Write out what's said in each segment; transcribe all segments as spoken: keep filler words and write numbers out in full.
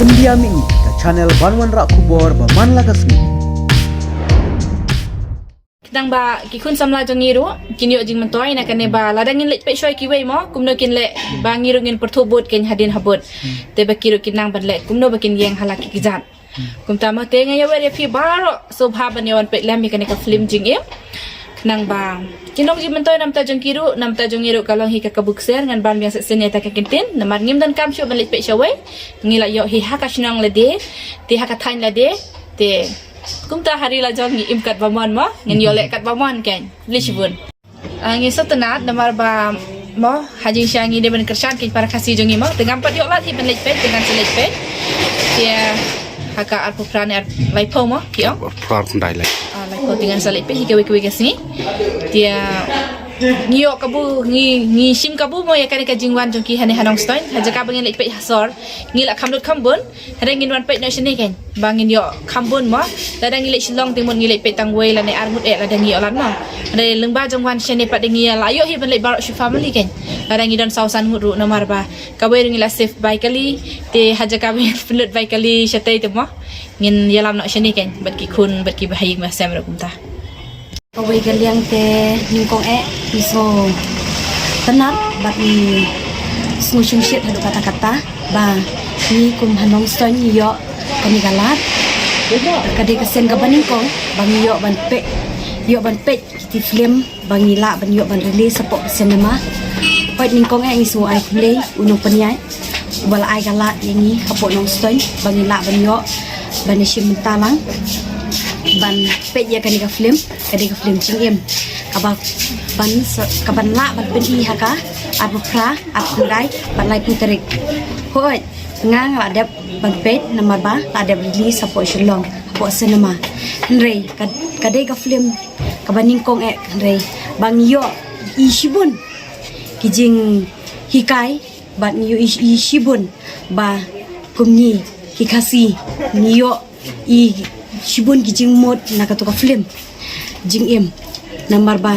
India Mini, ka channel ban wanrah khubor ba man la ka sngi. Khnang ba ki khun samla jong ngi ruh kin ïoh jingmyntoi na kane ba lada ngin leit peit shuwa ïa kiwei mo, kumno kin leh ba ngi ruh ngin pyrthuh bud kein hadien habud. Te ba ki ruh kin nang ban leh kumno ba kin ïeng ha la ki kjat. Kumta mo te nga ïawer ïa phi baroh sngewbha ban ïa wan peit lem ïa kane ka film Jingim. Khnang ba kin long jingmyntoi na bynta jong ki ruh, na bynta jong ngi ruh ka long hi ka kabu ksiar, ngan ban biang shisien ïa kata ka kyntien namar ngim donkam shuh ban leit peit shawei. Ngi la ïoh hi ha ka shnong lade, te ha ka thaiñ lade, te kumta ha ri la jong ngi im katba mon mo, ngin ïoh leh katba mon kein. Khublei shibun. Ah, ngi sngewtynnat namar ba mo ha jingshisha ngi dei ban kyrshan kein para Khasi jong ngi mo. Te ngam pat ïoh lad hi ban leit peit, te ngan sa leit peit. Te ha ka arphew phra ne ar-, laiphew mo ki ong. Phra khyndai lei. Ah, laiphew te ngan sa leit peit hi kawei kawei ka sngi. Te ngi ïoh kabu, ngi, ngi shim kabu mo ïa kane ka jingwan jong ki hane ha Nongstoiñ. Ha jaka ba ngin leit peit ha sor, ngi la kham lut kham bun. Hynrei ngin wan peit noh shane kein ba ngin ïoh kham bun mo. Lada ngi leit Shillong te mut ngi leit peit tang wei lane ar ngut eh lada ngi ïoh lad mo. Hynrei lyngba jong wan shane pat de ngi la ïoh hi ban leit baroh shi family kein. Lada ngi don saw san ngut ruh namar ba kawei ruh ngi la save bai kali, te ha jaka ba ngin pynlut bai kali shatei te mo, ngin ïalam noh shane kein bad ki khun bad ki bahaïing bahasem ruh kumta. Kawei ka liang te nyngkong eh ngi sngewtynnat bad ngi sngewsngewsih haduh katta katta ba ngi kum ha Nongstoiñ ngi ïoh kane ka lad. Ka dei ka sien kaba nyngkong ba ngi ïoh ban peit, ïoh ban peit kiti film ba ngi lah ban ïoh ban release hapoh ka cinema. Peit nyngkong eh ngi sngewai khublei u nongpynïaid uba la ai ka lad ïa ngi hapoh Nongstoiñ ba ngi lah ban ïoh ban ïashim bynta lang ban peit ïa kane ka film, ka dei ka film Jingim kaba ban sa-, kaban lah ban pyni ha ka arphew phra, arphew khyndai bad laiphew tarik. Hooid, nga nga la dep ban peit namar ba la dep release hapoh Shillong hapoh cinema. Hynrei ka, ka dei ka film kaba nyngkong eh, hynrei ba ngi ïoh i shibun ki jinghikai bad ngi ïoh i, i shibun ba kum ngi ki Khasi ngi ïoh i shibun ki jingmut na kato ka film Jingim. Namar ba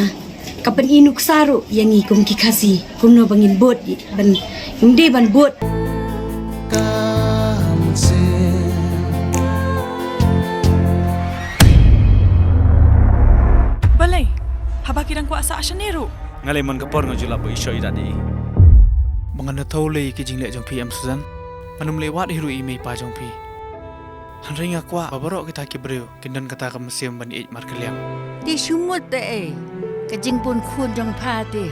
ka pyni nuksa ruh ïa ngi kum ki Khasi kumno ba ngin bud ban, ngim dei ban bud. Balei haba ki dang kwah sah shane ruh? Nga lei mon ka por nga ju lap ba i shoh i dat i. Ba ngan da thew lei ki jingleh jong phi em Susan. Ngan ym leh wad hi ruh i mei pa jong phi. Hynrei nga kwah ba baroh kita ki briew kin don kata ka mynsiem ban ïeit markylliang. Te shu mut te ei ka jingbun khun jong pha te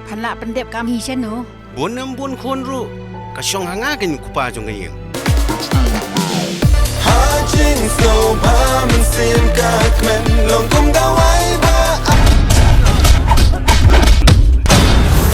phan lah pyndep kam hi shano. Bun em bun khun ruh ka shong ha nga kin u kpa jong ka ïing. Ha jingsngewbha mynsiem ka kmen long kum dawa